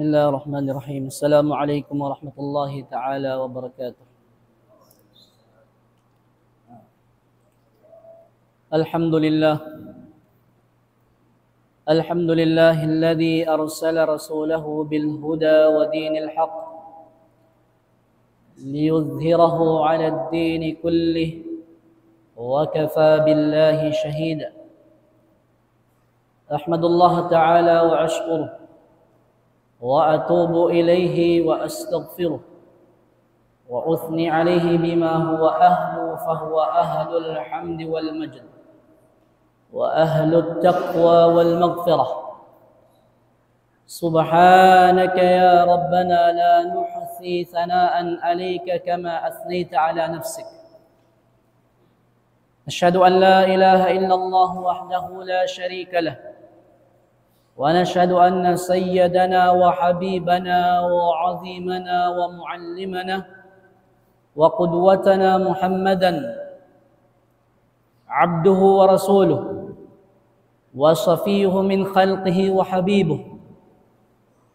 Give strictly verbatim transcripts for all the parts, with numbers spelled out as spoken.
بسم الله الرحمن الرحيم. السلام عليكم ورحمة الله تعالى وبركاته. الحمد لله. الحمد لله الذي أرسل رسوله بالهدى ودين الحق ليظهره على الدين كله وكفى بالله شهيدا. أحمد الله تعالى وأشكره وأتوب إليه وأستغفره وأثني عليه بما هو أهله فهو أهل الحمد والمجد وأهل التقوى والمغفرة. سبحانك يا ربنا لا نحصي ثناء عليك كما أثنيت على نفسك. نشهد أن لا إله إلا الله وحده لا شريك له، ونشهد أن سيدنا وحبيبنا وعظيمنا ومعلمنا وقدوتنا محمدا عبده ورسوله وصفيه من خلقه وحبيبه،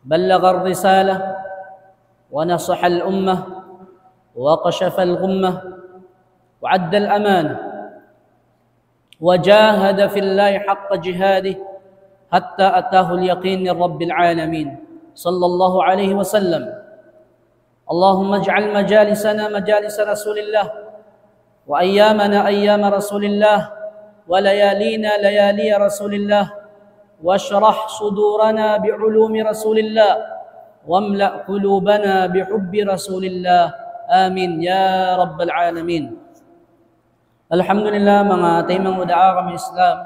بلغ الرسالة ونصح الأمة وكشف الغمة وأدى الأمانة وجاهد في الله حق جهاده حتى أتاه اليقين من رب العالمين، صلى الله عليه وسلم. اللهم اجعل مجالسنا مجالس رسول الله، وأيامنا أيام رسول الله، وليالينا ليالي رسول الله، واشرح صدورنا بعلوم رسول الله، واملأ قلوبنا بحب رسول الله. آمين يا رب العالمين. Alhamdulillah, manga taymanghud ha agama Islam.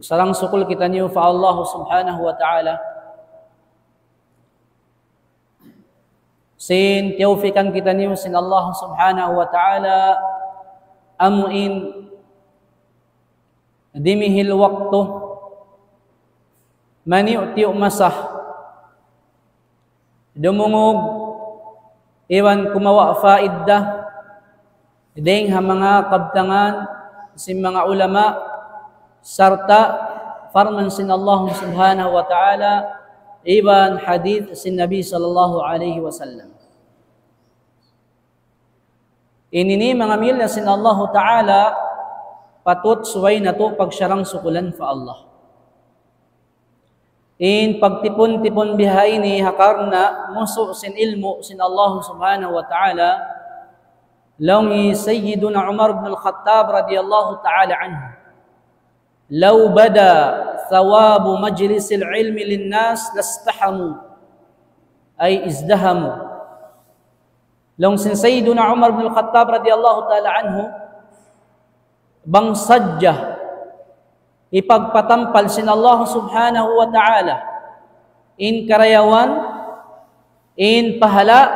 Sarang-sukul kitaniyu pa Allah Subhanahu wa Ta'ala. Sin tiyawfikan kitaniyu sin Allah Subhanahu wa Ta'ala, amuin dimihil waktu, maniyu'-tiyu' masa, dumungug iban kumawa' faida dayn ha manga kabtangan sin manga ulama, sarta' parman sin Allah Subhanahu wa Ta'ala, iban hadith sin Nabi sallallahu alayhi wasallam. Ini ini manga miyilna sin Allahu Ta'ala, patut subay natu' pagsarang-sukulan pa Allah. In pagtipun-tipun bihaini ha karna' musu' sin ilmu' sin Allah Subhanahu wa Ta'ala, laung hi Sayyiduna Umar bin Al-Khattab radiyallahu ta'ala anhu, لو بدا ثواب مجلس العلم للناس لازدحموا، أي ازدحموا. Laung sin Sayyiduna Umar bin Al-Khattab radiyallahu ta'ala anhu, bang sadja hipagpatampal sin Allah Subhanahu wa Ta'ala in karayawan, in pahala',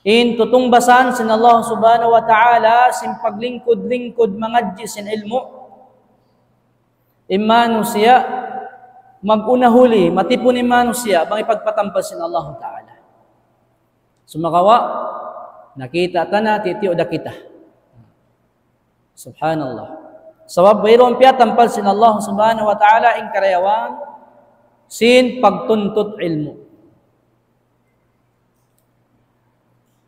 in tutungbasan sin Allah Subhanahu wa Ta'ala sin paglingkud-lingkud mangadji' sin ilmu', in manusiya' mag-una huli, matipun in manusiya' bang hipagpatampal sin Allah Ta'ala. Sumagawa', nakita' ta na, tiyu'-tiyu' da kita. Subhanallah. Sabab wayruun piyatampal sin Allah Subhanahu wa Ta'ala in karayawan sin pagtuntut ilmu'.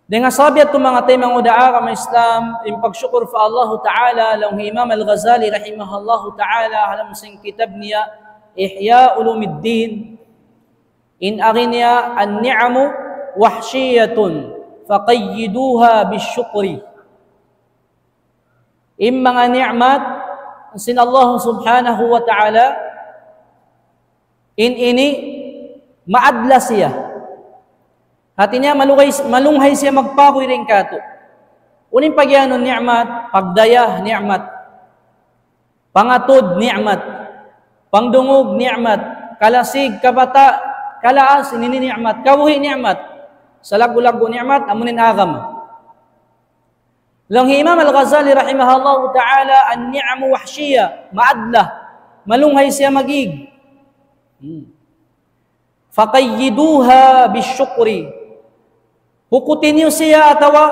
Dayn ha sabab yadtu manga taymanghud ha agama Islam, in pagsukur pa Allahu Ta'ala, laung hi Imam Al-Ghazali rahimahullahu ta'ala, ha lawm sin kitab niya, Ihya Ulumuddin, in agi niya, النعم وحشية فقيدوها بالشكر. In manga ni'mat sin Allah Subhanahu wa Ta'ala, in ini maadla siya. Hati niya malugay, malunghay siya magpakuy dayn kātu'. Unu in pagiyanun ni'mat? Pagdaya, ni'mat. Pangatud, ni'mat. Pangdungug, ni'mat. Kalasig, kabata', kalaas, ini ni'mat. Kabuhi', ni'mat. Salaggu'-laggu' ni'mat, amu in agama. Laung hi Imam Al-Ghazali rahimahullahu ta'ala, النعم وحشية, maadla, malunghay siya mag-ig. Hmm. فقيدوها بالشكر. Hukuti niyu siya atawa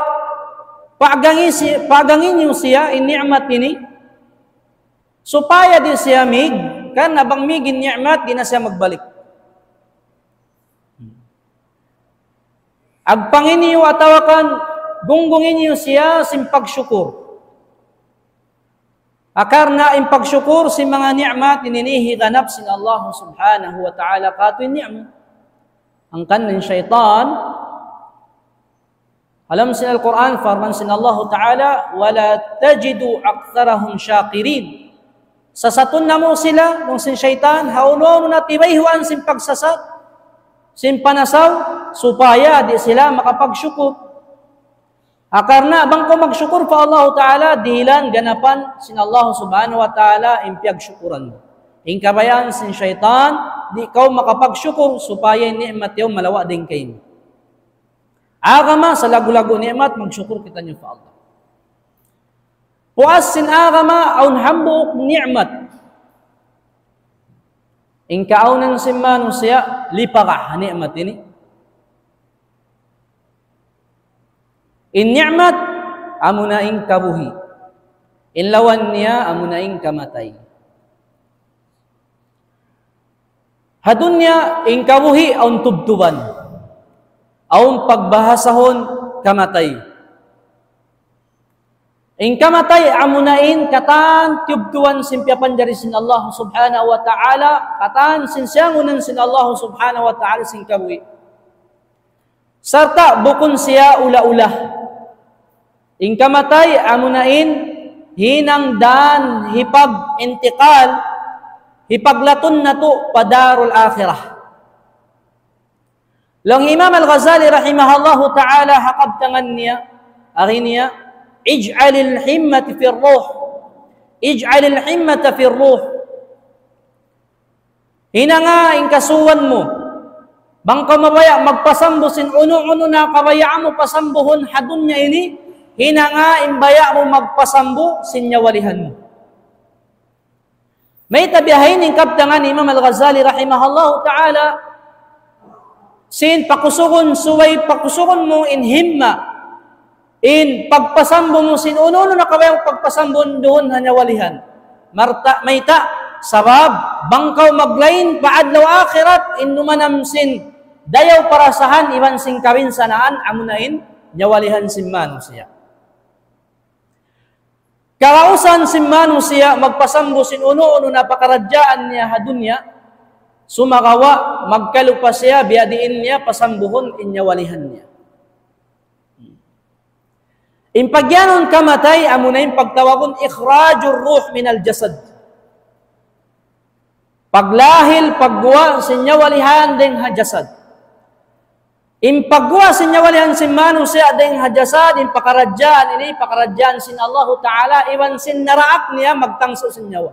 pagangi si-, pagangi niyu siya in ni'mat ini. Supaya di' siya mig-, Karna' bang mīg in ni'mat, di' na siya magbalik. Agpangin niyu atawa kan gunggungi niyu siya sin pagsukur. Karna' in pagsukur sin manga ni'mat ini higanap sin Allah Subhanahu wa Ta'ala kātu' in ni'mat. Hangkan in saytan, ha lawm sin Al-Qur'an, parman sin Allah Ta'ala, ولا تجد أكثرهم شاكرين. Sasatun namu' sila, laung sin saytan, ha unu-unu na tibayhuan sin pagsasat, sin panasaw, supaya di' sila makapagsukur. Karna' bang kaw magsukur pa Allah Ta'ala, dihilan ganapan sin Allah Subhanahu wa Ta'ala in piyagsukuran mu. In kabayaan sin saytan, di' kaw makapagsukur supaya in ni'mat yaun malawa' dayn kaymu. Agama, salaggu'-laggu' ni'mat, magsukur kitaniyu pa Allah. Puas sin agama, awn hambuuk ni'mat. In kaawnan sin manusiya', lipaga ha ni'mat ini. In ni'mat, amuna in kabuhi'. In lawan niya, amuna in kamatay. Ha dunya, in kabuhi', awn tubtuban. Awn pagbahasahun kamatay. In kamatay, amuna in katan tiyubtuban sin piyapanjari sin Allah Subhanahu wa Ta'ala, katan sin siyangunan sin Allah Subhanahu wa Ta'ala sin kabuhi'. Sarta' bukun siya ula-ula. In kamatay, amuna in hinang dan hipag-intikal, hipaglatun natu' pa darul akhirah. Laung Imam Al-Ghazali rahimahullahu ta'ala ha kabtangan niya, agi niya, اجعل الهمة في الروح. اجعل الهمة في الروح. Hinanga in kasuwan mu. Bang kaw mabaya' magpasambu sin unu-unu na kabayaan mu pasambuhun ha dunya ini, hinanga in baya' mu magpasambu sin nyawalihan mu. Mayta' biya' ha ini in kabtangan Imam Al-Ghazali rahimahullahu ta'ala, sin pakusugun, subay pakusugun mu in himma, in pagpasambu mu sin unu-unu na kabayaan pagpasambu duun ha nyawalihan. Marta, mayta', sabab, bang kaw maglain pa adlaw akhirat, in numanam sin dayaw parasahan iban sin kabinsanaan, amuna in nyawalihan sin manusiya'. Kagausan sin manusiya' magpasambu sin unu-unu na pakaradjaan niya ha dunya, sumagawa' magkalupa siya biyadiin niya pasambuhun in nyawalihan niya. In pagyanun kamatay, amuna in pagtawagun إخراج الروح من الجسد. Paglahil, pagguwa' sin nyawalihan dayn ha jasad. In pagguwa' sin nyawalihan sin manusiya' dayn ha jasad, in pakaradjaan ini, pakaradjaan sin Allahu Ta'ala, iban sin naraak niya magtangsu sin nyawa.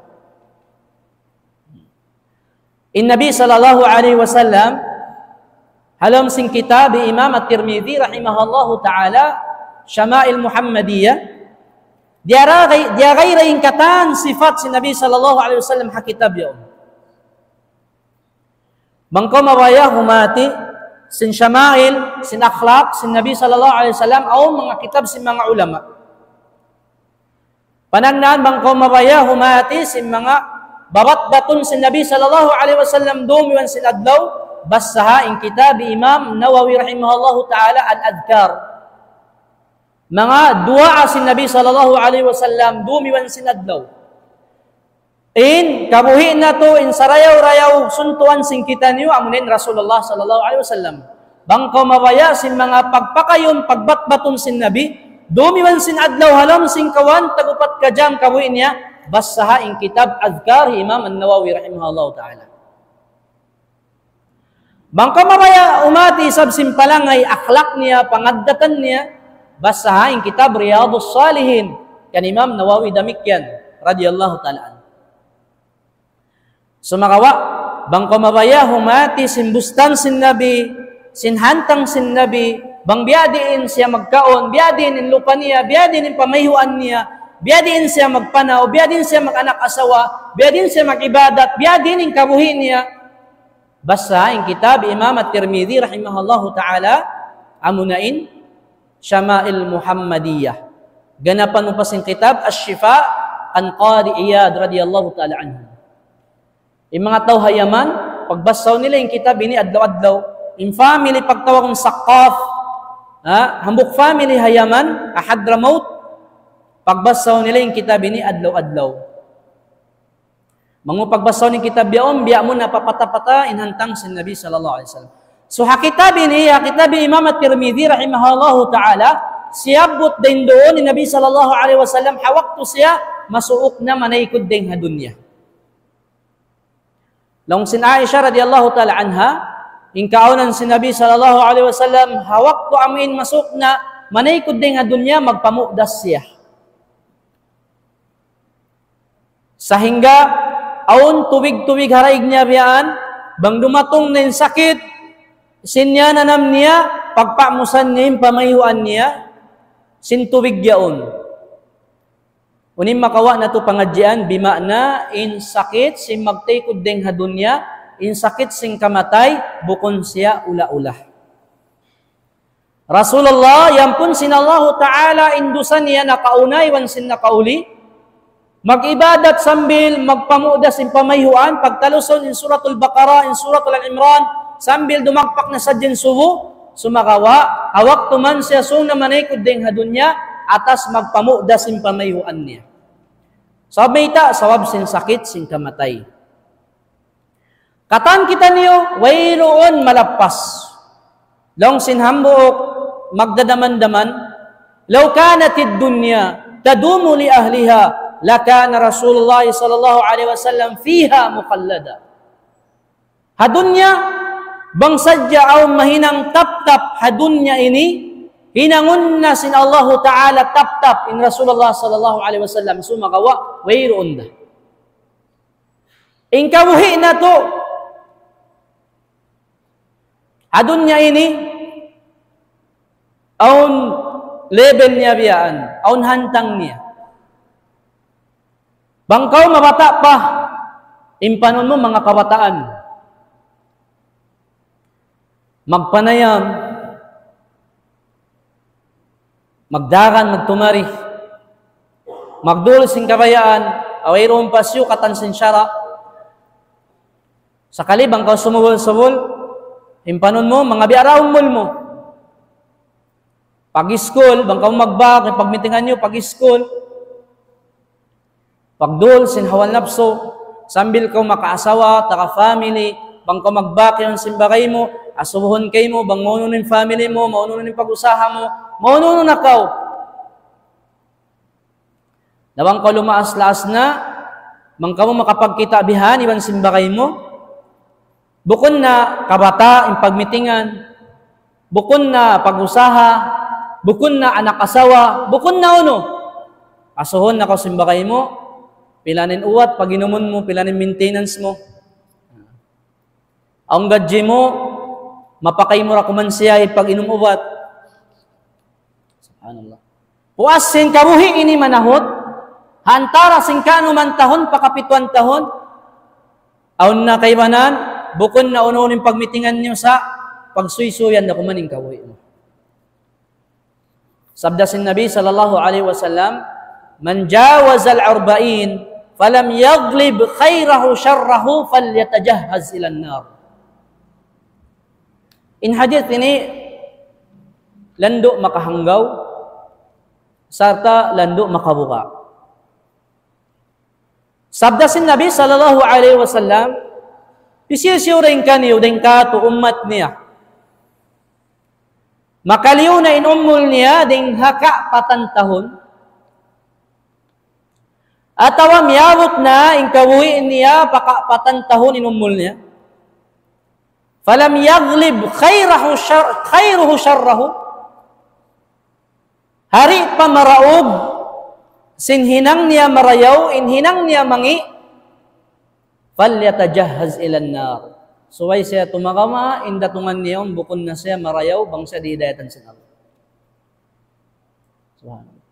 In Nabi sallallahu alayhi wasallam, ha lawm sin kitab Imam At-Tirmidhi rahimahullahu ta'ala, Shama'il Muhammadiyah, diyagay, diyagay da in katan sifat sin Nabi sallallahu alayhi wasallam ha kitab yaun. Bang kaw mabaya' humati sin shama'il, sin akhlaq, sin Nabi sallallahu alayhi wasallam, awn manga kitab sin manga ulama. Panagnaan bang kaw mabaya' humati sin manga babatbatun sin Nabi sallallahu alayhi wasallam dum iban sin adlaw, basaha in kitab Imam Nawawi rahimahullahu ta'ala Al-Adhkar. Manga duwaa sin Nabi sallallahu alayhi wasallam dum iban sin adlaw. In kabuhi' natu', in sarayaw-rayaw suntuan sin kitaniyu, amuna in Rasulullah sallallahu alayhi wasallam. Bang kaw mabaya' sin manga pagpakayun, pagbatbatun sin Nabi, dum iban sin adlaw ha lawm sin kawhaan, tag-upat ka jam kabuhi' niya, basaha in kitab Adhkar Imam An-Nawawi rahimahullahu ta'ala. Bang kaw mabaya' humati isab sin palangay akhlak niya, pangaddatan niya, basaha in kitab Riyadus Salihin, kan Imam Nawawi damikkiyan, radiyallahu ta'ala anhu. Sumagawa', bang kaw mabaya' humati sin bustan sin Nabi, sin hantang sin Nabi, bang biyadiin siya magkaun, biyadiin in lupa niya, biyadiin in pamayhuan niya, biyadiin siya magpanaw, biyadiin siya mag-anak asawa, biyadiin siya mag-ibadat, biyadiin in kabuhi' niya, basaha in kitab Imam At-Tirmidhi rahimahullahu ta'ala, amuna in Shama'il Muhammadiyah. Ganapan mu pa sin kitab Ash-Shifa kan Qadi Iyad radiyallahu ta'ala anhu. In manga tau ha Yaman, pagbasa nila in kitab ini adlaw-adlaw. In family pagtawagun Saqqaf, ha, hambuuk family ha Yaman, ha Hadramaut, pagbasa nila in kitab ini adlaw-adlaw. Bang mu pagbasa in kitab yaun, biya' mu na papata-pata in hantang sin Nabi sallallahu alayhi wasallam. So, ha kitab ini, ha kitab Imam At-Tirmidhi rahimahullahu ta'ala, siyabbut dayn duun in Nabi sallallahu alayhi wasallam, ha waktu siya masuuk na manaykud dayn ha dunya. Laung sin Aisha radiyallahu ta'ala anha, in kaawnan sin Nabi sallallahu alayhi wasallam, ha waktu amuin masuuk na manaykud dayn ha dunya, magpamudas siya. Sahingga awn tubig-tubig ha daig niya biyaan, bang dumatung na in sakit sin iyananam niya, pagpamusan niya in pamayhuan niya sin tubig yaun. Unu in makawa' natu' pangadjian, bima'na in sakit sin magtaykud dayn ha dunya, in sakit sin kamatay, bukun siya ula-ula. Rasulullah, iyampun sin Allahu Ta'ala in dusa niya nakauna iban sin nakauli. Mag-ibadat sambil magpamudas sin pamayhuan, pagtalusun in Suratul Baqarah, in Suratul Al-Imran, sambil dumagpak na sadja in subu, sumagawa', ha waktu man siya sung na manaykud dayn ha dunya, atas magpamudas sin pamayhuan niya. Sabab mayta', sabab sin sakit, sin kamatay. Katan kitaniyu, wayruun malappas. Laung sin hambuuk magdadaman-daman, لو كانت الدنيا تدوم لأهلها لكان رسول الله صلى الله عليه وسلم فيها مخلدا. Ha dunya, bang sadja awn mahinang taptap ha dunya ini, hinangun na sin Allahu Ta'ala taptap in Rasulullah sallallahu alayhi wasallam, sumagawa', wayruun da. In kabuhi' natu', ha dunya ini, awn level niya biyaan, awn hantang niya. Bang kaw mabata' pa, in panun mu manga kabataan. Magpanayam, magdagan, magtumari, magdul sin kabayaan, wayruun pa siyukatan sin sara'. Sakali bang kaw sumubul-subul, in panun mu, manga biya' da umul mu. Pag-iskul, bang kaw magbak, in pagmitingan niyu, pag-iskul. Pagdul sin hawa napsu, sambil kaw makaasawa, taga family, bang kaw magbak iban sin bagay mu, asubuhun kaymu, bang maunu-unu in family mu, maunu-unu in pag-usaha mu, maunu-unu na kaw. Na bang kaw lumaas-laas na, bang kamu makapagkita' bihan iban sin bagay mu, bukun na kabata' in pagmitingan, bukun na pag-usaha, bukun na anak asawa, bukun na unu. Asubuhun na kaw sin bagay mu, pila na in uwat pag-inumun mu, pila na in maintenance mu. Awn gadji mu, mapakay mu ra kuman siya in pag-inum ubat. Subhanallah. Puas sin kabuhi' ini manahut, ha antara sin kaanuman tahun pa kapituan tahun, awn na kaibanan, bukun na unu-unu in pagmitingan niyu sa' pagsuysuyan da kuman in kabuhi' mu. Sabda sin Nabi sallallahu alayhi wasallam, من جاوز الأربعين فلم يغلب خيره شره فليتجهز إلى النار. In hadith ini landu' makahanggaw, sarta' landu' makabuga'. Sabda sin Nabi sallallahu alayhi wasallam, hisiyu-siyu dayn kaniyu, dayn kātu' ummat niya, makaliyu na in umul niya dayn ha kaapatan tahun, atawa miyabut na in kabuhi' niya pa kaapatan tahun in umul niya, فلم يغلب خيره شر-، خيره شره. Di' pa maraug sin hinang niya marayaw, in hinang niya mangi', فليتجهز إلى النار. Subay siya tumagama', in datungan niya yaun bukun na siya marayaw, bang siya di' hidayatan sin Allah. Subhanallah.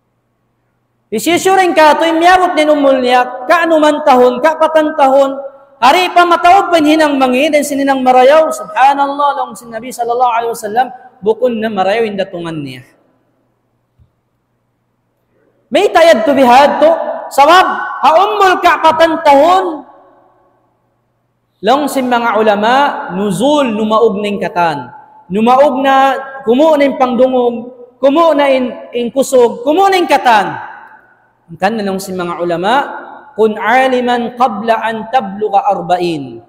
Hisiyu-siyu dayn kātu' in miyabut na in umul niya, kaanuman tahun, kaapatan tahun, di' pa mataud pa in hinang mangi', dayn sin hinang marayaw, subhanallah, laung sin Nabi sallallahu alayhi wasallam, bukun na marayaw in datungan niya. Mayta' yadtu bihādtu, sabab, ha umul kaapatan tahun, Laung sin manga ulama, nuzul, numaug na in katan. Numaug na, kumu' na in pangdungug, kumu' na in, in kusug, kumu' na in katan. Hangkan na laung sin manga ulama, كن عالما قبل أن تبلغ أربعين.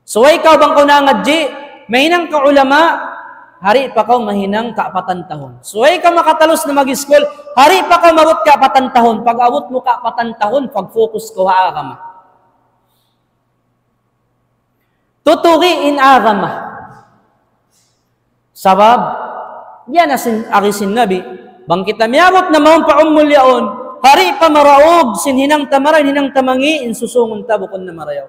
Subay kaw bang kaw nangadji', mahinang kaw ulama, di' pa kaw mahinang kaapatan tahun. Subay kaw makatalus na mag-iskul, di' pa kaw maabut kaapatan tahun. Pag-abut mu kaapatan tahun, pag-focus kaw ha agama. Tuturi in agama. Sabab, yan na sin, agi sin Nabi, bang kita miyabut na mawn pa umul yaun, di' pa maraug sin hinang ta marayaw, hinang ta mangi', in susungun ta bukun na marayaw.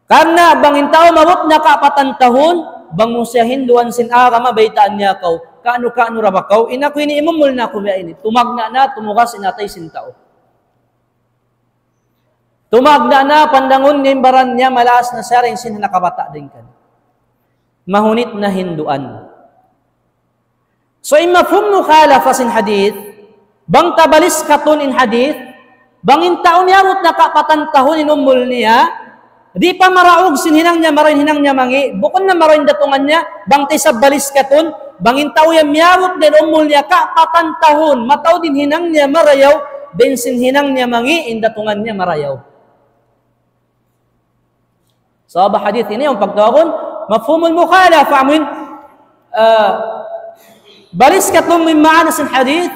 Karna' bang in tau maabut na kaapatan tahun, bang mu siya hinduan sin agama, baytaan niya kaw, kaanu-kaanu ra ba kaw, in aku ini imumul na aku biya' ini, tumagna' na, tumugas in atay sin tau. Tumagna' na, pandangun niya in baran niya, maas na siya dayn sin nakabata' dayn kaniya. Mahunit na hinduan. So, in mafhum mukhalafa sin hadith, bang ta baliskatun in hadith, bang in tau miyabut na kaapatan tahun in umul niya, di' pa maraug sin hinang niya marayaw, hinang niya mangi', bukun na marayaw in datungan niya, bang ta isab baliskatun, bang in tau yan miyabut na in umul niya kaapatan tahun, mataud in hinang niya marayaw, dayn sin hinang niya mangi', in datungan niya marayaw. Sabab hadith ini, in pagtawagun, mafhumul mukhalafa, amun, ah, baliskatun in maana sin hadith,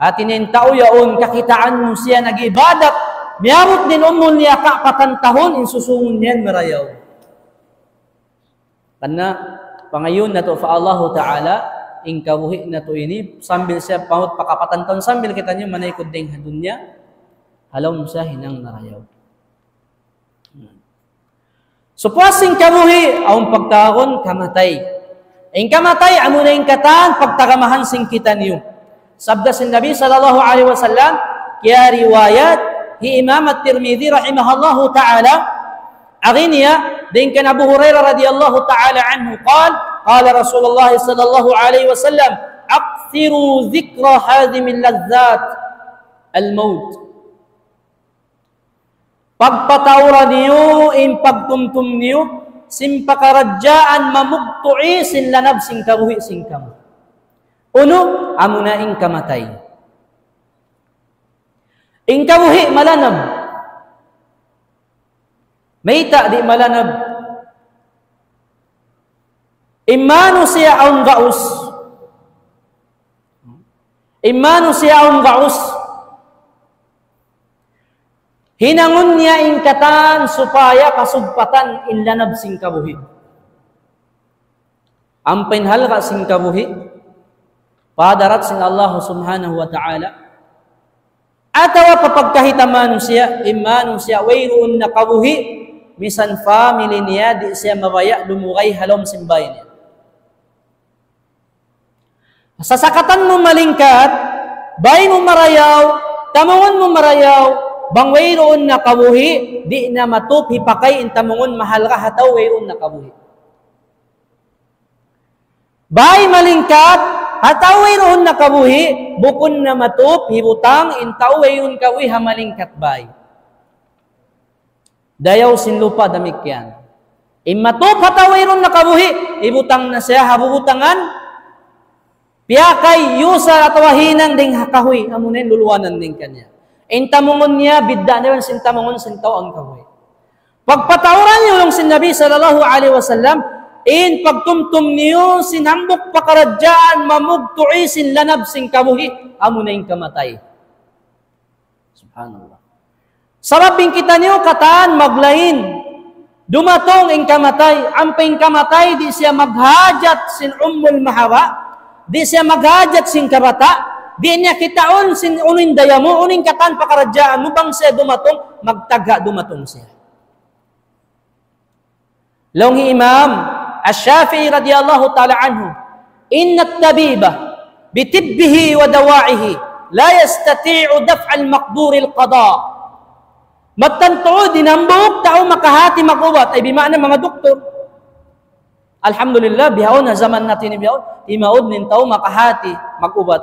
hati niya in tau yaun kakitaan mu siya nag-ibadat, miyabut na in umul niya kaapatan tahun, in susungun niya marayaw. Karna' pangayuun natu' pa Allahu Ta'ala, in kabuhi' natu' ini, sambil siya pamut pa kaapatan tahun, sambil kitaniyu manaykud dayn ha dunya, halaum siya hinang marayaw. So, puas sin kabuhi', awn pagtawagun kamatay. In kamatay, amuna in katan, pagtagamahan sin kitaniyu. Sabda sin Nabi sallallahu alayhi wasallam, kiyariwayat hi Imam At-Tirmidhi rahimahullahu ta'ala, agi niya, dayn kan Abu Hurairah radiyallahu ta'ala anhu, قال، قال رسول الله صلى الله عليه وسلم، أكثروا ذكر هاذم لذات الموت. Pagpataura niyu in pagtumtum niyu sin pakaradjaan mamugtu'i sin lanab sin kabuhi' sin kamu. Unu, amuna in kamatay. In kabuhi' malanab. Mayta' di' malanab? In manusiya' awn gaus. In manusiya' awn gaus. Hinangun niya in katan supaya kasugpatan in lanab sin kabuhi'. Ampa in halga' sin kabuhi', pa hadarat sin Allah Subhanahu wa Ta'ala. Atawa pa pagkahita manusiya', in manusiya' wayruun na kabuhi', misan family niya, di' siya mabaya' lumugay ha lawm sin bāy niya. Sasakatan mu malingkat, bāy mu marayaw, tamungun mu marayaw, bang wayruun na kabuhi', di' na matup hipakay in tamungun mahalga' ha tau wayruun na kabuhi'. Bāy malingkat, ha tau wayruun na kabuhi', bukun na matup hibutang in tau wayruun kabuhi' ha malingkat bāy. Dayaw sin lupa' damikkiyan. In matup ha tau wayruun na kabuhi', hibutang na siya ha bubutangan, piyakay, yusal atawa hinang dayn ha kahuy, amuna in luluwanan dayn kaniya. In tamungun niya, bidda' na yan sin tamungun sin tau awn kahuy. Pagpatauran niyu laung sin Nabi sallallahu alayhi wasallam, in pagtumtum niyu sin hambuuk pakaradjaan mamugtu'i sin lanab sin kabuhi', amuna in kamatay. Subhanallah. Sabab in kitaniyu katan maglain. Dumatung in kamatay, ampa in kamatay di' siya maghajat sin umul mahaba', di' siya maghajat sin kabata', di' niya kitaun sin unu in daya mu, unu in katan pakaradjaan mu, bang siya dumatung, magtagha' dumatung siya. Laung hi Imam Ash-Shafi'i radiyallahu ta'ala anhu, إن الطبيب بطبه ودوائه لا يستطيع دفع المقدور القضاء. Mattan tuud in hambuuk tau makahati mag-ubat, ay bima'na manga doktor. Alhamdulillah, bihaun ha jaman natu' ini bihaun, timaud in tau makahati mag-ubat.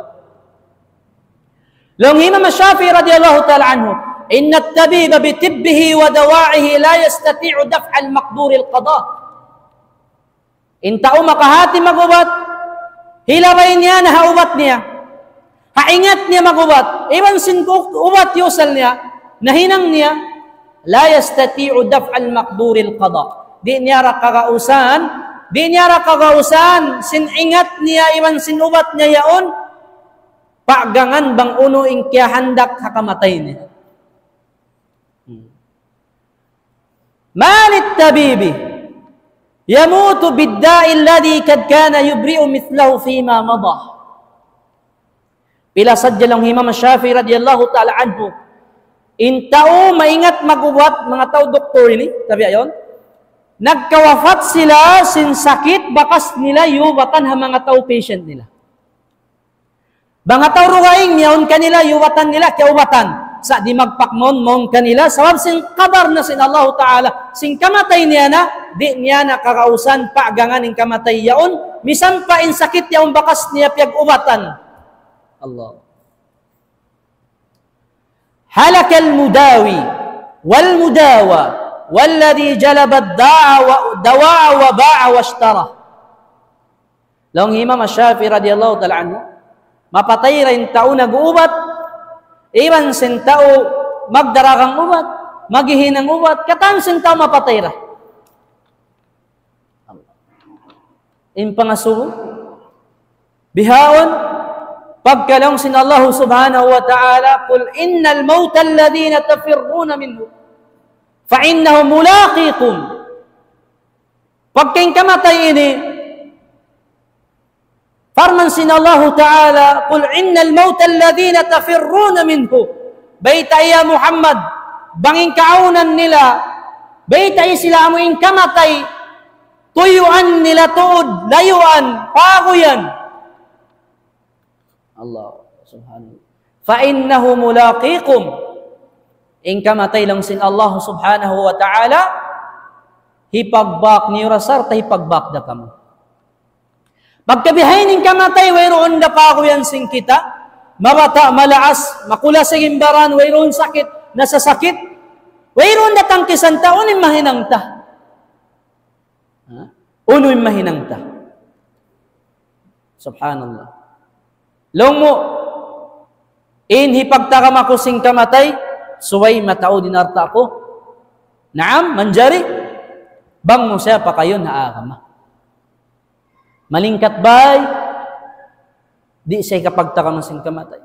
Laung hi Imam Shafi'i radiyallahu ta'ala anhu, إن الطبيب بطبه ودوائه لا يستطيع دفع المقدور القضاء. In tau makahati mag-ubat, hilabay niya na ha ubat niya. Ha ingat niya mag-ubat, iban sin ku-, ubat yusal niya, nahinang niya, لا يستطيع دفع المقدور القضاء. Di' niya ra kagausan, di' niya ra kagausan, sin ingat niya, iban sin ubat niya yaun, paggangan bang unu in kiyahandak ha kamatay niya. ما للطبيب يموت بالداء الذي قد كان يبرئ مثله فيما مضى. Pila sadja laung hi Imam Shafi'i radiyallahu ta'ala anhu. In tau maingat mag-ubat, manga tau doktor ini, tabi' ayon. Nagkawafat sila sin sakit bakas nila iyubatan ha manga tau patient nila. Manga tau dugaing, yaun kanila, iyubatan nila, kiyaubatan. Sa' di' magpakmaun-maun kanila, sabab sin kadar na sin Allahu Ta'ala, sin kamatay niya na, di' niya na kagausan paggangan in kamatay yaun, misan pa in sakit yaun bakas niya piyag-ubatan. Allah. هلك المداوي والمداوى والذي جلب الداء و-، دواء وباع واشترى. Laung Imam Shafi'i radiyallahu ta'ala anhu, mapatay ra in tau nag-uubat, iban sin tau magdaragang ubat, maghihinang ubat, katan sin tau mapatay ra. In pangasubu, bihaun, pagka laung sin Allah subhanahu wa ta'ala, قل إن الموت الذين تفرون منه فإنه ملاقيكم. Pagka in kamatay ini, parman sin Allahu Ta'ala, قل إن الموت الذين تفرون منه. Baytai ya Muhammad, bang in kaawnan nila, baytai sila amu in kamatay, tuyuan nila tuud, layuan, paguyan. Allah subhanahu. فإنه ملاقيكم. In kamatay laung sin Allah subhanahu wa ta'ala, hipagbak niyu ra sarta' hipagbak da kamu. Pagka bihaini in kamatay, wayruun da paguyan sin kita, mabata', malaas, makulasig in baran, wayruun sakit, nasasakit, wayruun da tangkisan ta, unu in mahinang ta? Ha? Unu in mahinang ta? Subhanallah. Laung mu, in hipagtagama ku sin kamatay, subay mataud in alta' ku. Naam, manjari. Bang mu siya pakayun ha agama. Malingkat bay, di' siya hikapagtagama sin kamatay.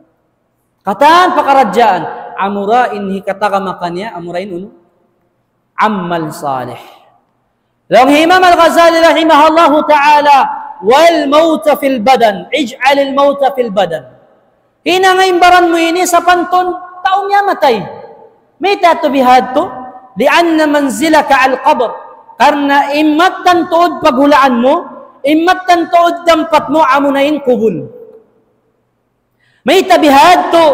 Katan pakaradjaan, amura in hikatagama kaniya, amura in unu? Amal salih. Laung hi Imam Al-Ghazali rahimahullahu ta'ala, والموت في البدن، اجعل الموت في البدن. Hinanga in baran mu ini sapantun tau miyatay. Mayta' tuud bihadtu? لأن منزلك على القبر. Karna' in mattan tuud paghulaan mu, in mattan tuud tampat mu amuna in kubul. Mayta' bihadtu?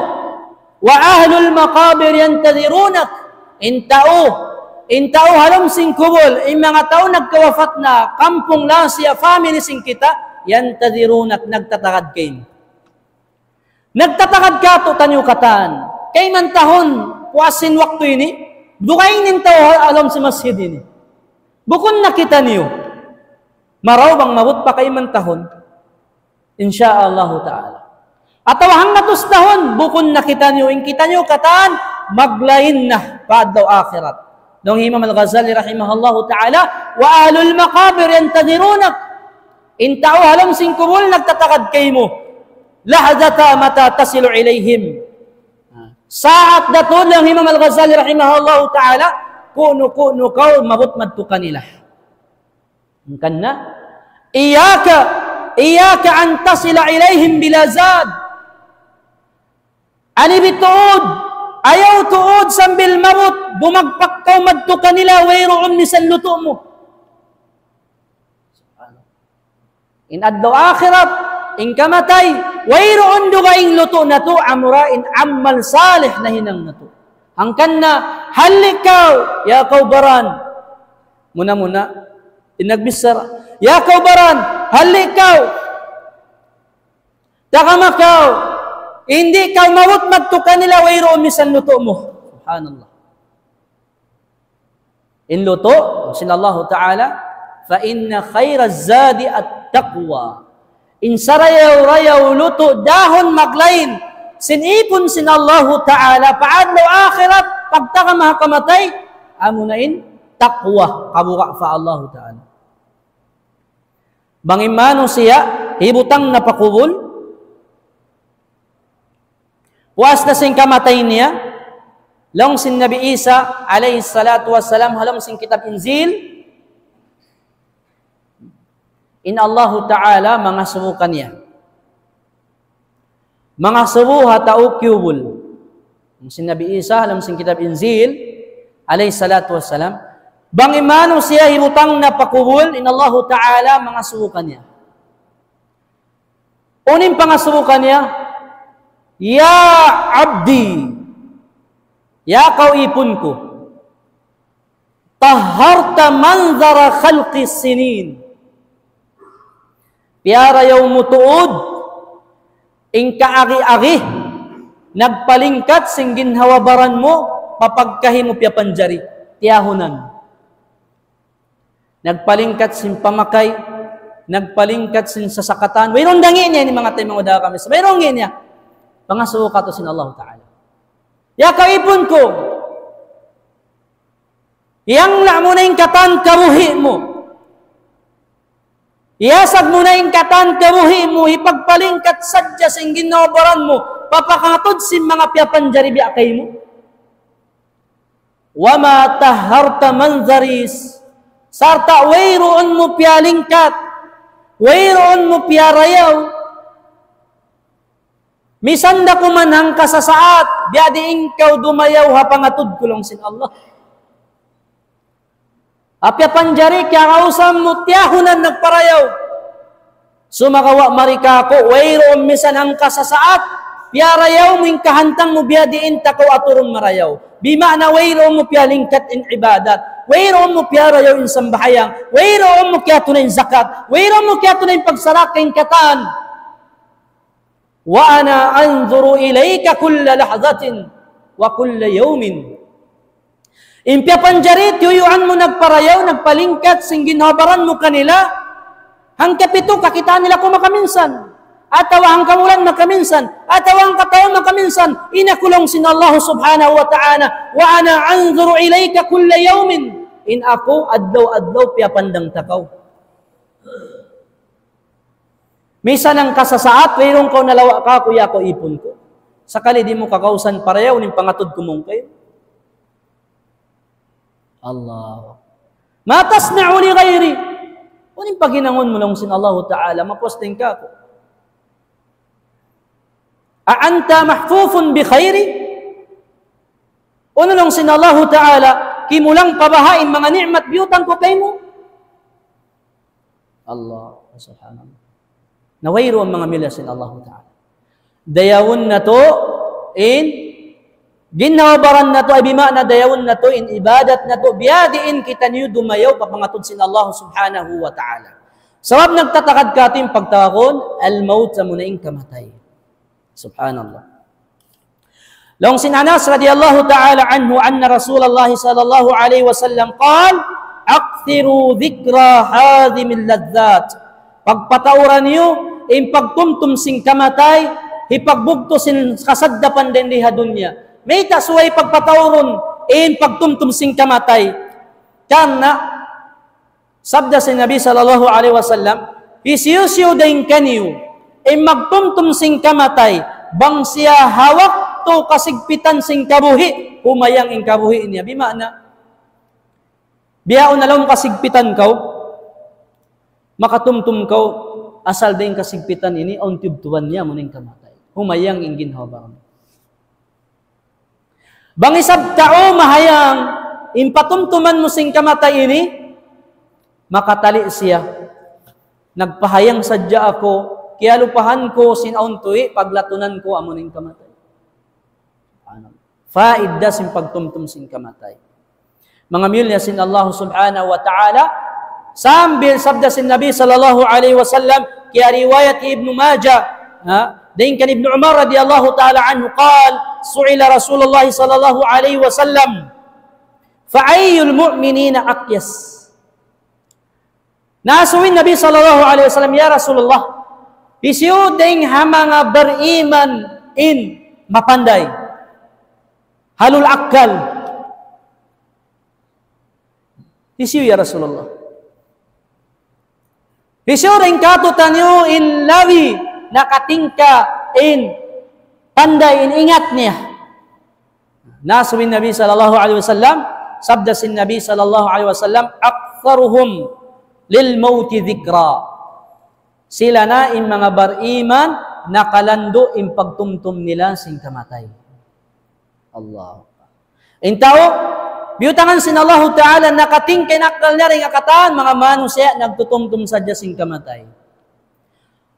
وأهل المقابر ينتظرونك. In tau, in tau ha lawm sin kubul, in manga tau nagkawafat na, kampung laung siya, family sin kita, ينتظرونك, nagtatagad kaymu. Nagtatagad katu'taniyu katan. Kayman tahun, puas sin waktu ini, dugaing in tau ha lawm sin masjid ini. Bukun na kitaniyu. Marayaw bang maabut pa kayman tahun. Insya Allah ta'ala. Atawa hanggatus tahun, bukun na kitaniyu, in kitaniyu katan, maglain na pa adlaw akhirat. Laung Imam Al-Ghazali rahimahullahu ta'ala, وأهل المقابر ينتظرونك. In tau ha lawm sin kubul nagtatagad kaymu. لحظة متى تصل إليهم. Saat da tuud laung Imam Al-Ghazali rahimahullahu ta'ala, kunu-kunu kaw maabut madtu kanila. Hangkan na, إياك، إياك أن تصل إليهم بلا زاد. Anibi tuud, ayaw tuud sambil maabut, dumagpak kaw madtu kanila, wayruun misan lutu' mu. In adlaw akhirat, in kamatay, wayruun dugaing lutu' natu', amura in amal salih nahinang natu'. Hangkan na, halli' kaw, ya kaw baran. Muna-muna, in nagbichara, ya kaw baran, halli' kaw. Tagama kaw, di' kaw maabut madtu kanila, wayruun misan lutu' mu. Subhanallah. In lutu', sin Allahu Ta'ala, فإن خير الزاد التقوى. In sarayaw-rayaw lutu' dahun maglain, sin ipun sin Allahu Ta'ala, pa adlaw akhirat, pagtaga mahakamatay, amuna in taqwa, kabuga' pa Allahu Ta'ala. Bang in manusiya', hibutang na pa kubul, puas na sin kamatay niya, laung sin Nabi Isa, alayhi salatu wassalam, ha lawm sin kitab Injil, in Allahu Ta'ala mangasubu kaniya. Mangasubu ha tau kubul. Laung sin Nabi Isa, ha lawm sin kitab Injil, alayhi salatu wassalam, bang in manusiya' hibutang na pa kubul, in Allahu Ta'ala mangasubu kaniya. Unu in pangasubu kaniya, "Ya abdi, ya kaw ipun ku, طهرت منظر خلق السنين." Piyarayaw mu tuud in kaagi-agi, nagpalingkat sin ginhawa-baran mu, pa pagkahi mu piyapanjari, tiyahunan. Nagpalingkat sin pamakay, nagpalingkat sin sasakatan. Wayruun da ngī' niya ini manga taymanghud ha agama Islam. Wayruun ngī' niya. Pangasubu katu' sin Allahu Ta'ala. Ya kaw ipun ku, iyangla' mu na in katan kabuhi' mu. Iyasag mu na in katan kabuhi' mu, hipagpalingkat sadja sin ginhawa-baran mu, pa pakatud sin manga piyapanjari biya' kaymu. وما طهرت منظري, sarta' wayruun mu piyalingkat, wayruun mu piyarayaw. Misan da kuman hangka sasaat, biya' diin kaw dumayaw ha pangatud ku laung sin Allah. Ha piyapanjari kiyarausan mu, tiyahunan nagparayaw. Sumagawa' mari kāku', wayruun misan hangka sasaat, piyarayaw mu in kahantang mu biya' diin ta kaw aturun marayaw. Bima'na wayruun mu piyalingkat in ibadat. Wayruun mu piyarayaw in sambahayang. Wayruun mu kiyatunay in zakat. Wayruun mu kiyatunay in pagsarakka in katan. وأنا أنظر إليك كل لحظة وكل يوم. In piyapanjari, tiyuyuan mu nagparayaw, nagpalingkat, sin ginhawa-baran mu kanila, hangkapitu kakitaan nila kaw makaminsan. Atawa hangkabulan makaminsan. Atawa hangkatahun makaminsan. In aku laung sin Allah subhanahu wa ta'ala, وأنا أنظر إليك كل يوم. In aku, adlaw-adlaw, piyapandang ta kaw. Misan hangka sasaat, wayruun kaw nalawa' kāku', ya kaw ipun ku. Sakali di' mu kakausan parayaw in pangatud ku mawn kaymu. Allah. ما تصنع لغيري. Unu in paghinangun mu laung sin Allahu Ta'ala, mapuas dayn kāku'. أأنت محفوف بخيري؟ Unu laung sin Allahu Ta'ala, kimulang pa baha' in manga ni'mat biyutang ku kaymu? Allah, subhanallah. Na wayruun manga miyulliya sin Allahu Ta'ala. Dayawun natu' in, ginhawa-baran natu', ay bima'na dayawun natu' in ibadat natu', biya' diin kitaniyu dumayaw pa pangatud sin Allah subhanahu wa ta'ala. Sabab nagtatakad katu' in pagtawagun, al-maut, amuna in kamatay. Subhanallah. Laung sin Anas radiyallahu ta'ala anhu, أن رسول الله صلى الله عليه وسلم قال: أكثروا ذكر هذه اللذات. Pagpataura niyu in pagtumtum sin kamatay, hipagbugtu' sin kasaddapan dayn di ha dunya. Mayta' subay pagpataurun in pagtumtum sin kamatay? Karna' sabda sin Nabi sallallahu alayhi wasallam, hisiyu-siyu dayn kaniyu in magtumtum sin kamatay, bang siya ha waktu kasigpitan sin kabuhi', humayang in kabuhi' niya. Bima'na, bihaun ha lawm kasigpitan kaw, makatumtum kaw, asal dayn kasigpitan ini, awn tiyubtuban niya, amuna in kamatay. Humayang in ginhawa-baran. Bang isab tau mahayang in patumtuman mu sin kamatay ini, makatali' siya. Nagpahayang sadja aku, kiyalupahan ku sin awn tuwi', paglatunan ku amuna in kamatay. Subhanallah. Faida sin pagtumtum sin kamatay. Manga miyulliya sin Allah subhanahu wa ta'ala, sambil sabda sin Nabi sallallahu alayhi wasallam, kiyariwayat Ibnu Majah, ha? Dayn kan Ibnu Umar radiyallahu ta'ala anhu, قال: سئل رسول الله صلى الله عليه وسلم: فأي المؤمنين أقيس؟ Naasubu in Nabi sallallahu alayhi wasallam, "Ya Rasulullah, hisiyu dayn ha manga bariman in mapanday? Ahlul akkal. Hisiyu, ya Rasulullah? Hisiyu dayn kātu'niyu in labi nakatingka in panday, in ingat niya?" Naasubu in Nabi sallallahu alayhi wasallam, sabda sin Nabi sallallahu alayhi wasallam, "أكثرهم للموت ذكرا." Sila na in manga bariman nakalandu' in pagtumtum nila sin kamatay. Allahu Akbar. In tau, biyutangan sin Allahu Ta'ala, nakatingka in akkal niya dayn ha katan, manga manusiya' nagtutumtum sadja sin kamatay.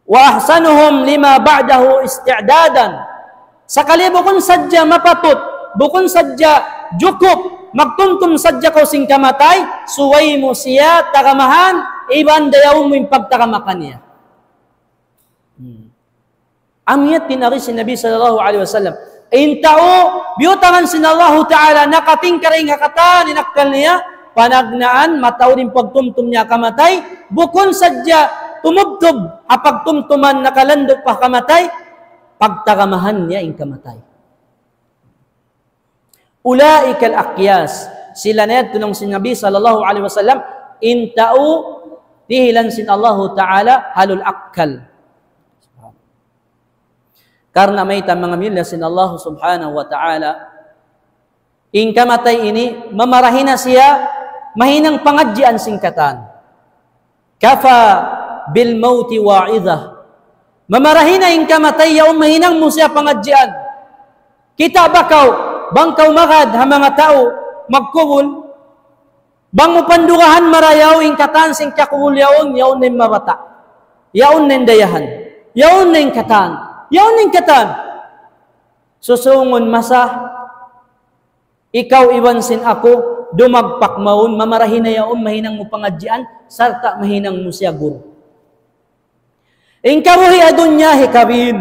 وأحسنهم لما بعده استعدادا. Sakali bukun sadja mapatut, bukun sadja jukup, magtumtum sadja kaw sin kamatay, subay mu siya tagamahan, iban dayaun mu in pagtagama kaniya. Hmm. Amu yan in agi sin Nabi sallallahu alayhi wasallam. In tau, biyutangan sin Allahu Ta'ala, nakatingka dayn ha katan in akkal niya, panagnaan, mataud in pagtumtum niya kamatay, bukun sadja tumubtub ha pagtumtuman nakalandu' pa kamatay, pagtagamahan niya in kamatay. أولئك الأقياس. Sila na yan, laung sin Nabi sallallahu alayhi wasallam, in tau dihilan sin Allahu Ta'ala ahlul akkal. Karna' mayta', manga miyulliya sin Allah subhanahu wa ta'ala, in kamatay ini, mamarahi na siya, mahinang pangadjian sin katan. كفى بالموت واعظة. Mamarahi na in kamatay, yaun mahinang mu siya pangadjian. Kita' ba kaw, bang kaw magad ha manga tau magkubul, bang mu pandugahan marayaw in katan sin kakubul yaun, yaun na in mabata'. Yaun na in dayahan. Yaun na in katan. Yaun na in katan. Susungun masa, ikaw iban sin aku, dumagpak mawn, mamarahi na yaun, mahinang mu pangadjian, sarta' mahinang mu siya guru. In kabuhi' ha dunya hikabin.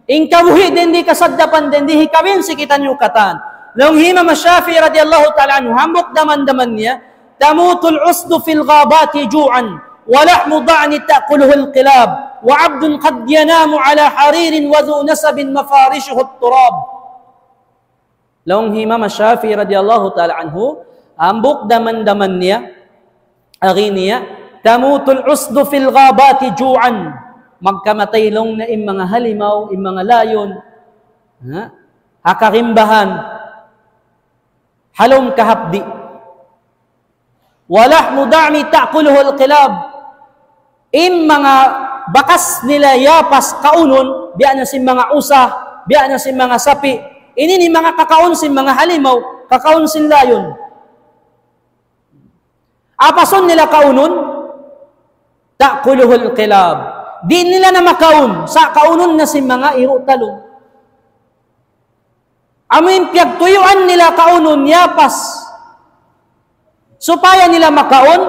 In kabuhi' dindi kasaddapan dindi hikabin sin kitaniyu katan. Laung hi Imam Shafi'i radiyallahu ta'ala anhu, hambuuk daman-daman niya, تموت الأسد في الغابات جوعا ولحم الضأن تأكله الكلاب وعبد قد ينام على حرير وذو نسب مفارشه التراب. Laung hi Imam Shafi'i radiyallahu ta'ala anhu, hambuuk daman-daman niya, agi niya, تموت الأسد في الغابات جوعا. Magkamatay laung niya in manga halimaw, in manga layon. Ha? Ha kagimbahan. Ha lawm kahapdi'. ولحم الضأن تأكله الكلاب. In manga bakas nila yapas kaunun, biya' na sin manga usa, biya' na sin manga sapi'. Ini in manga kakaun sin manga halimaw, kakaun sin layon. Apasun nila kaunun, تأكله الكلاب. Di' nila na makaun, sa' kaunun na sin manga iru' talung. Amu in piyagtuyuan nila kaunun yapas. Supaya nila makaun,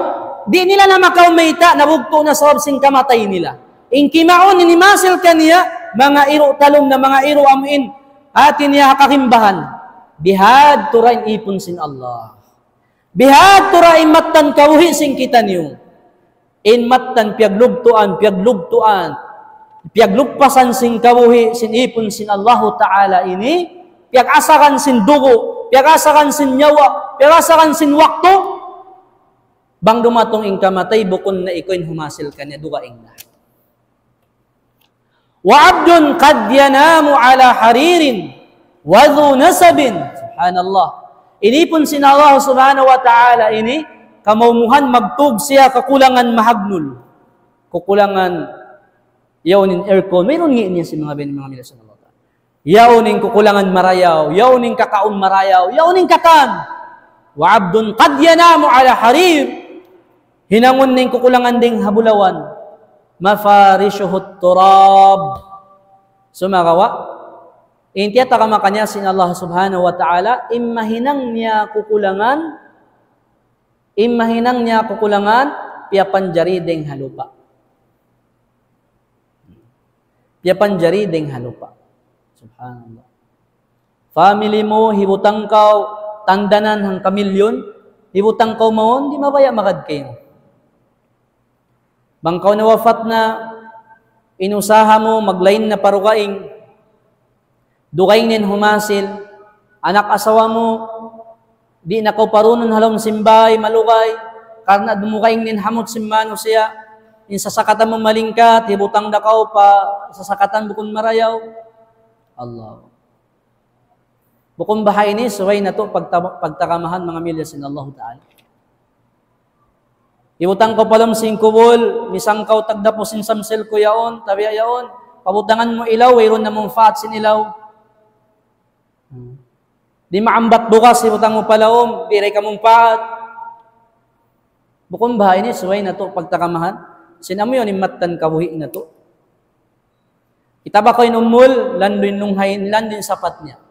di' nila na makaun mayta', nabugtu' na sabab sin kamatay nila. In kimaun in himasil kaniya, manga iru' talung na manga iru' amu in, hati niya ha kagimbahan. Bihadtu ra in ipun sin Allah. Bihadtu ra in mattan kabuhi' sin kitaniyu. In mattan piyaglugtuan, piyaglugtuan, piyaglugpasan sin kabuhi', sin ipun sin Allahu Ta'ala ini, piyag-asaran sin dugu', piyag-asaran sin nyawa, piyag-asaran sin waktu, bang dumatung in kamatay, bukun na ikaw in humasil kaniya, dugaing na. وعبد قد ينام على حرير وذو نسب. Subhanallah. In ipun sin Allah subhanahu wa ta'ala ini, kamumuhan magtug siya kakulangan mahagnul. Kakulangan yaun in aircon. Mayta' niya sin manga ben, manga mila sin Allah Ta'ala. Yaun in kakulangan marayaw, yaun in kakaun marayaw, yaun in katan. وعبد قد ينام على حرير. Hinangun niya in kakulangan dayn ha bulawan. مفارشه التراب. Sumagawa', in tiyatagama kaniya sin Allah subhanahu wa ta'ala, in mahinang niya kakulangan, in mahinang niya kakulangan, piyapanjari dayn ha lupa'. Piyapanjari dayn ha lupa'. Subhanallah. Family mu, hibutang kaw, tandanan hangka milyon, hibutang kaw mawn, di' mabaya' magad kaymu. Bang kaw nawapat na, in usaha mu, maglain na pa dugaing, dugaing na in humasil, anak asawa mu, di' na kaw parunun ha lawm sin bāy, malugay, karna' dumugaing na in hamut sin manusiya', in sasakatan mu malingkat, hibutang da kaw pa sasakatan bukun marayaw. Allah. Bukun baha' ini, subay natu' pagta-, pagtagamahan manga pamilya sin Allahu Ta'ala. Hibutang kaw pa lawm sin kubul, misan kaw tagdapu sin samsil ku yaun, tabiya' yaun, pabutangan mu ilaw, wayruun na manpaat sin ilaw. Hmm. Di' maambat bugas, hibutang mu pa lawm, di' da kamumpaat. Bukun baha' ini, subay natu' pagtagamahan sin amu yaun in mattan kabuhi' natu'. Kita' ba kaw in umul, landu' in lunghay, landu' in sapat niya.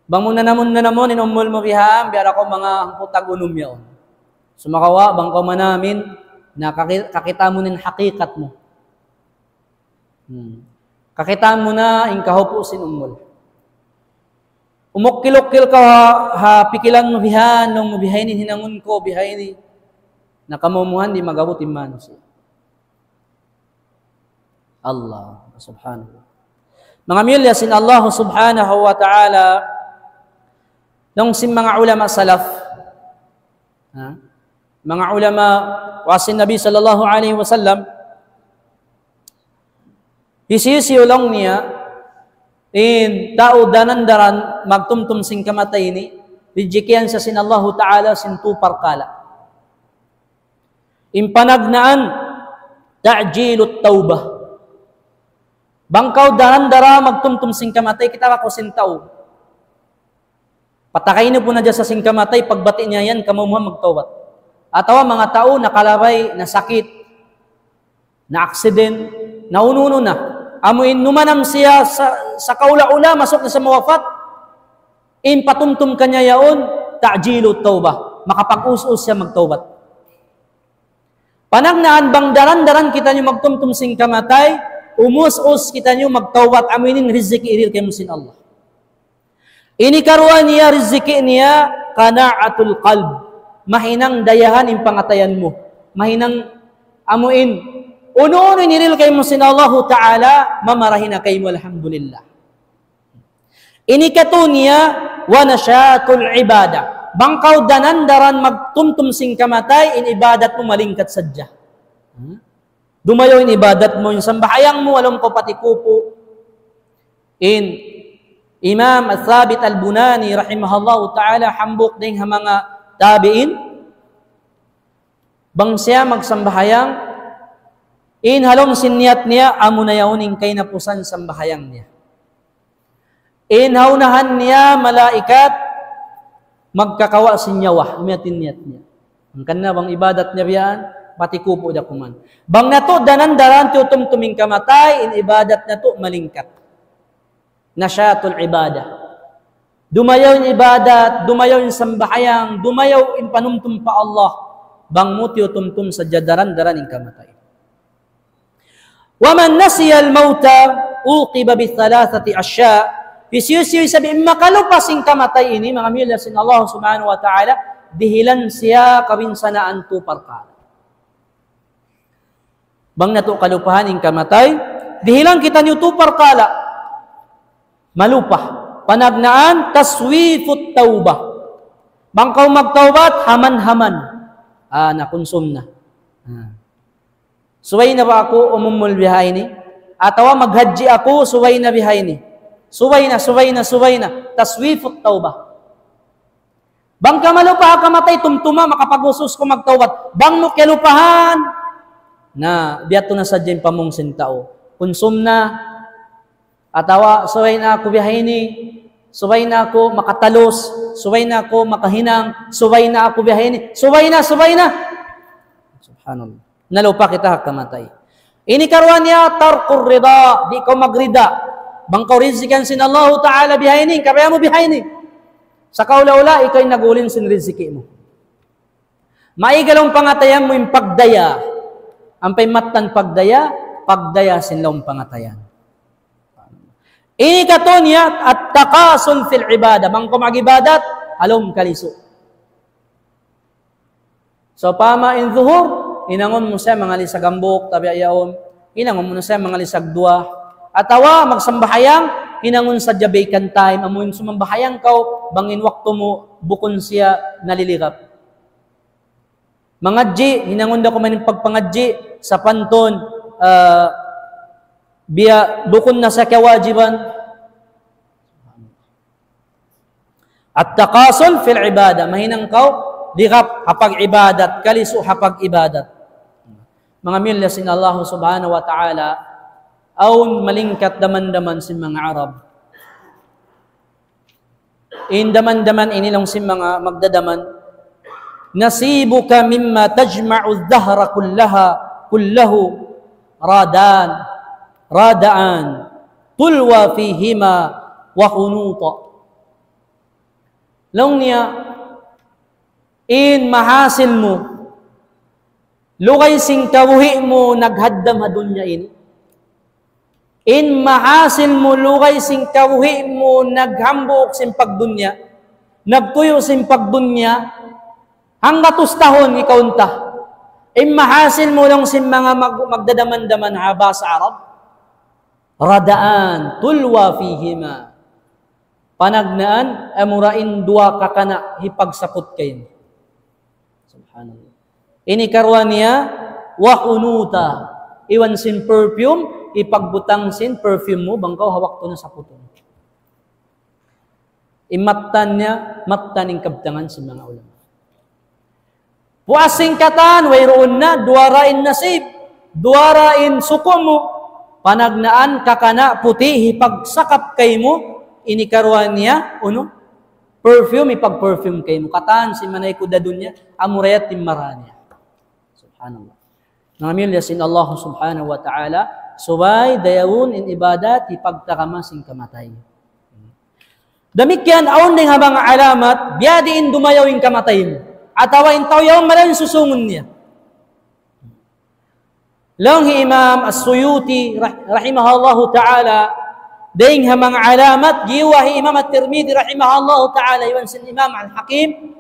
Bang mu nanamun, nanamun in umul mu bihan, biya' da kaw manga hangpu' tag-unum yaun. Sumagawa', bang kaw manamin, na kaki-, kakita' mu in hakikat mu. Hmm. Kakita' mu na in kahupu' sin umul. Umukkil-ukkil kaw ha, ha pikilan mu bihan, laung mu bihaini hinangun ku, bihaini. Na kamumuhan di' mag-abut in manusiya'. Allah subhanahu wa ta'ala. Manga pamilya sin Allah subhanahu wa ta'ala, laung sin manga ulama salaf, ha? Manga ulama, wa sin Nabi sallallahu alayhi wasallam, hisiyu-siyu laung niya, in tau daran-daran magtumtum sin kamatay ini, rijikian siya sin Allahu Ta'ala sin tū parkala'. In panagnaan, ta'jilut tawbah. Bang kaw daran-daran magtumtum sin kamatay, kita' ba kaw sin tau. Patakaynun pun na hadja sa sin kamatay, pagbati' niya yan, kamumuhan magtawbat. Atawa manga tau nakalabay, nasakit, na-accident, na unu-unu na. Amu in numanam siya sa, sa kaula-ula, masuk na sa mawapat, in patumtum kaniya yaun, ta'jilut tawbah. Makapag-us-us siya magtawbat. Panagnaan bang daran-daran kitaniyu magtumtum sin kamatay, umus-us kitaniyu magtawbat, amu ini in riziki dihil kaymu sin Allah. Ini karuwa niya, riziki niya, qana'atul qalb. Mahinang dayahan in pangatayan mu. Mahinang amu in, unu-unu in dihil kaymu sin Allahu Ta'ala, mamarahi na kaymu, alhamdulillah. Ini katu' niya, wa nashatul ibadah. Bang kaw daran-daran magtumtum sin kamatay, in ibadat mu malingkat sadja. Hmm? Dumayaw in ibadat mu, in sambahayang mu, wala' mu kaw patikupu'. In Imam Al-Thabit Al-Bunani rahimahullahu ta'ala, hambuuk dayn ha manga tabi'in, bang siya magsambahayang, in ha lawm sin niyat niya, amu na yaun in kahinapusan sambahayang niya. In ha unahan niya malaikat magkakawa' sin nyawa, amu yadtu in niyat niya. Hangkan na bang ibadat niya biya' yan, patikupu' da kuman. Bang natu' daran-daran tiyutumtum in kamatay, in ibadat natu' malingkat. Nashatul ibadah. Dumayaw in ibadat, dumayaw in sambahayang, dumayaw in panumtum pa Allah. Bang mu tiyutumtum sadja daran-daran in kamatay. ومن نسي الموت عوقب بثلاثة أشياء. Hisiyu-siyu isab in makalupa sin kamatay ini, manga pamilya sin Allah Subhanahu wa Ta'ala, dihilan siya kabinsanaan tū parkala'. Bang natu' kalupahan in kamatay, dihilan kitaniyu tū parkala'. Malupa. Panagnaan, taswifut tawbah. Bang kaw magtawbat, haman-haman. Ah, nakunsum na. Ah. Subay na ba aku umumul bihaini? Atawa maghajji aku, subay na bihaini? Subay na, subay na, subay na. Taswifut tawbah. Bang ka malupa ha kamatay, tumtuma, makapag-us-us kaw magtawbat. Bang mu kiyalupahan, na, biya' tu na sadja in pamung sin tau. Kunsum na, atawa, subay na aku bihaini, subay na aku makatalus, subay na aku makahinang, subay na aku bihaini, subay na, subay na. Subhanallah. Nalupa kita ha kamatay. Ini karuwa niya tarkur rida, di' kaw magrida. Bang kaw rizikian sin Allahu Ta'ala bihaini, kabaya' mu bihaini. Sa kaula-ula, ikaw in nag-ulin sin riziki mu. Maiga lawm pangatayan mu in pagdaya. Ampa in mattan pagdaya, pagdaya sin lawm pangatayan. Ini katu' niya at-takasul fil ibadah. Bang kaw mag-ibadat, ha lawm kalisu. So, pama in zuhur, hinangun mu siya mangalisag hambuuk, tabi' yaun. Hinangun mu na siya mangalisag duwa. Atawa, magsambahayang, hinangun sadja vacant time. Amu in sumambahayang kaw, bang in waktu mu, bukun siya nalilirap. Mangadji', hinangun da kuman in pagpangadji', sapantun, ah, biya', bukun na sa kawajiban. At-takasul fil ibadah, mahinang kaw, lirap ha pag-ibadat, kalisu ha pag-ibadat. Manga miyulliya sin Allah subhanahu wa ta'ala, awn malingkat daman-daman sin manga Arab. In daman-daman ini laung sin manga magdadaman, نصيبك مما تجمع الدهر كلها، كله، رادان، رادان، تلوى فيهما وحنوطا. Laung niya, in mahasil mu, lugay sin kabuhi' mu naghaddam ha dunya ini. In mahasil mu lugay sin kabuhi' mu naghambuuk sin pagdunya, nagtuyu' sin pagdunya, hanggatus tahun ikaw unta. In mahasil mu laung sin manga mag-, magdadaman-daman ha bahasa Arab. رادان تلوى فيهما. Panagnaan, amura in duwa kakana' hipagsaput kaymu. Subhanallah. Ini karuwa niya, وحنوطا. Iban sin perfume, hipagbutang sin perfume mu, bang kaw ha waktu na saputun. In mattan niya, mattan in kabtangan sin manga ulama. Puas sin katan, wayruun na, duwa ra in nasib, duwa ra in suku' mu, panagnaan, kakana', puti', hipagsakap kaymu, ini karuwa niya, unu, perfume, hipag-perfume kaymu. Katan sin manaykud ha dunya, amura yadtu in mara niya. Subhanallah. Manga miyulliya sin Allah subhanahu wa ta'ala, subay dayaun in ibadat, hipagtarama sin kamatay. Damikkiyan awn dayn ha manga alamat, biya' diin dumayaw in kamatay mu. Atawa in tau yaun marayaw in susungun niya. Laung hi Imam As-Suyuti rah-, rahimahullahu ta'ala, dayn ha manga alamat, giyuwa' hi Imam At-Tirmidhi rahimahullahu ta'ala, iban sin Imam Al-Hakim,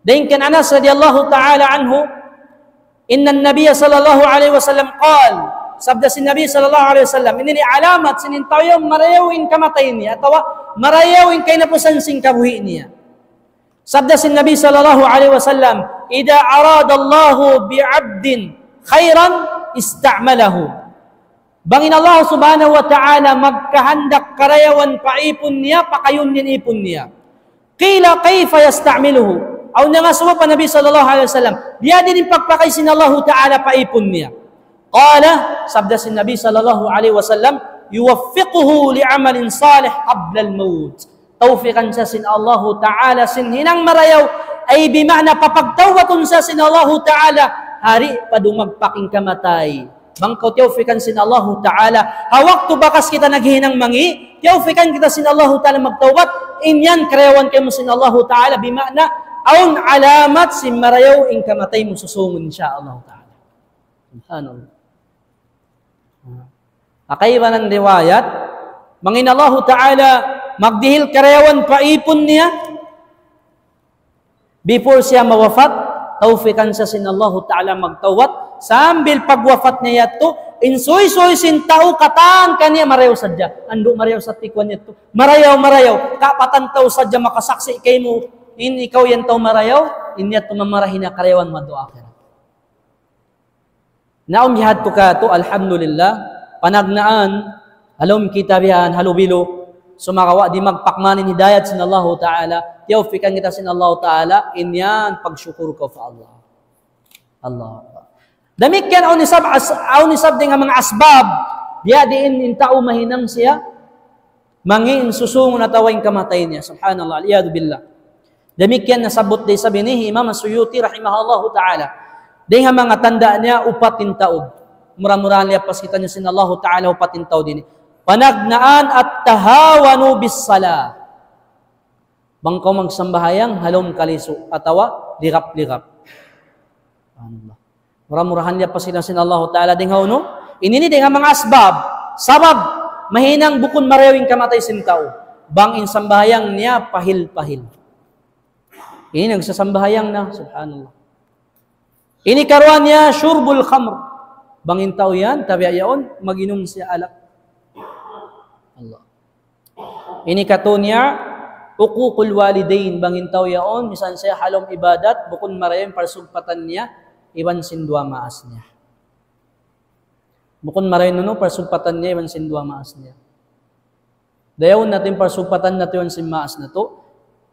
dayn kan Anas radiyallahu ta'ala anhu, إن النبي صلى الله عليه وسلم قال, sabda sin Nabi sallallahu alayhi wasallam, ini in alamat sin in tau yaun marayaw in kamatay niya, atawa marayaw in kahinapusan sin kabuhi' niya. Sabda sin Nabi sallallahu alayhi wasallam, إذا أراد الله بعبد خيرا استعمله. Bang in Allah subhanahu wa ta'ala magkahandak karayawan pa ipun niya, pakayun niya in ipun niya. قيل كيف يستعمله؟ Awn nangasubu pa Nabi sallallahu alayhi wasallam, biya' diin in pagpakay sin Allahu ta'ala pa ipun niya. قال, sabda sin Nabi sallallahu alayhi wasallam, يوفقه لعمل صالح قبل الموت. Tawfikan siya sin Allahu ta'ala sin hinang marayaw, ay bima'na papagtawbatun siya sin Allahu ta'ala, ha di' pa dumagpak in kamatay. Bang kaw tiyawfikan sin Allahu ta'ala, ha waktu bakas kita naghihinang mangi', tiyawfikan kita sin Allahu ta'ala magtawbat, in yan karayawan kaymu sin Allahu ta'ala, bima'na, awn alamat sin marayaw in kamatay mu susungun, insya Allahu ta'ala. Subhanallah. Ha kaibanan riwayat, bang in Allahu ta'ala magdihil karayawan pa ipun niya, before siya mawafat, tawfikan siya sin Allahu ta'ala magtawbat, sambil pagwafat niya yadtu, in suysuy sin tau katan kaniya marayaw sadja. Andu' marayaw sa tikuan yadtu. Marayaw, marayaw. Kapatan tau sadja makasaksi' kaymu, in ikaw yan tau marayaw, in yadtu mamarahi na karayawan madtu akhirat. Naam, bihadtu katu', alhamdulillah, panagnaan, ha lawm kita bihan, ha lubilu, sumagawa' di' magpakman in hidayat sin Allahu ta'ala, tiyawfikan kita sin Allahu ta'ala, in yan pagsukur kaw pa Allah. Allahu Akbar. Damikkiyan awn isab, as-, awn isab dayn ha manga asbab, biya' diin in tau mahinang siya, mangi' in susungun atawa in kamatay niya. Subhanallah, al-iyadhu billah. Damikkiyan nasabbut da isab ini hi Imam As-Suyuti rahimahullahu ta'ala. Dayn ha manga tanda' niya upat in taud. Mura-murahan liyapas kitaniyu sin Allahu ta'ala upat in taud ini. Panagnaan التهاون بالصلاة. Bang kaw magsambahayang ha lawm kalisu atawa lirap-lirap. Subhanallah. Mura-murahan liyapas kita sin Allahu ta'ala dayn ha unu. Ini ini dayn ha manga asbab. Sabab, Mahinang bukun marayaw in kamatay sin tau. Bang in sambahayang niya pahil-pahil. Ini nagsasambahayang na, subhanallah. Ini karuwa niya, shurbul khamr. Bang in tau yan, tabi' yaun, mag-inum siya alak. Allah. Ini katu' niya, uququl walidain. Bang in tau yaun, misan siya ha lawm ibadat, bukun marayaw in parsugpatan niya, iban sin duwa maas niya. Bukun marayaw in unu, parsugpatan niya, iban sin duwa maas niya. Dayaw natu' in parsugpatan natu' iban sin maas natu'.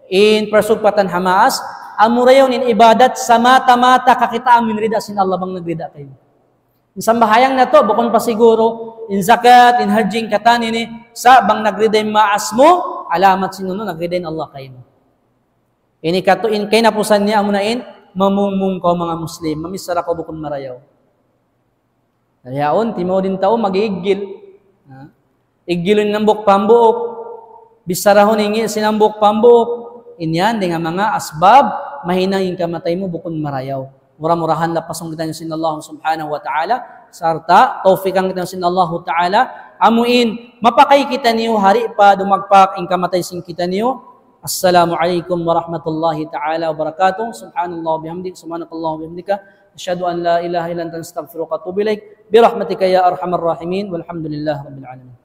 In parsugpatan ha maas, amura yaun in ibadat samata-mata kakitaan mu in rida sin Allah bang nagrida kaymu. In sambahayang natu', bukun pa siguru, in zakat, in hajji, in katan ini, sa' bang nagrida in maas mu, alamat sin unu, nagrida in Allah kaymu. Ini katu' in kahinapusan niya amuna in, mamungmung kaw manga Muslim, mamichara kaw bukun marayaw. Yaun, timaud in tau, mag-iiggil. Ha? Iggilun in hambuuk pa hambuuk. Bicharahun in ngi' sin hambuuk pa hambuuk. In yan, dayn ha manga asbab, mahinang in kamatay mu bukun marayaw. Mura-murahan lapasun kitaniyu sin Allah subhanahu wa ta'ala, sarta' tawfikan kitaniyu sin Allah ta'ala, amu in, mapakay kitaniyu ha di' pa dumagpak in kamatay sin kitaniyu. Assalamu alaykum warahmatullahi ta'ala wabarakatuh. Subhanallah wa bihamdik, subhanakallah wa bihamdika. Ashhadu an la ilaha illa anta astaghfiruka wa atubu ilayk. Birahmatika ya arhamar rahimin. Walhamdulillahi rabbil alamin.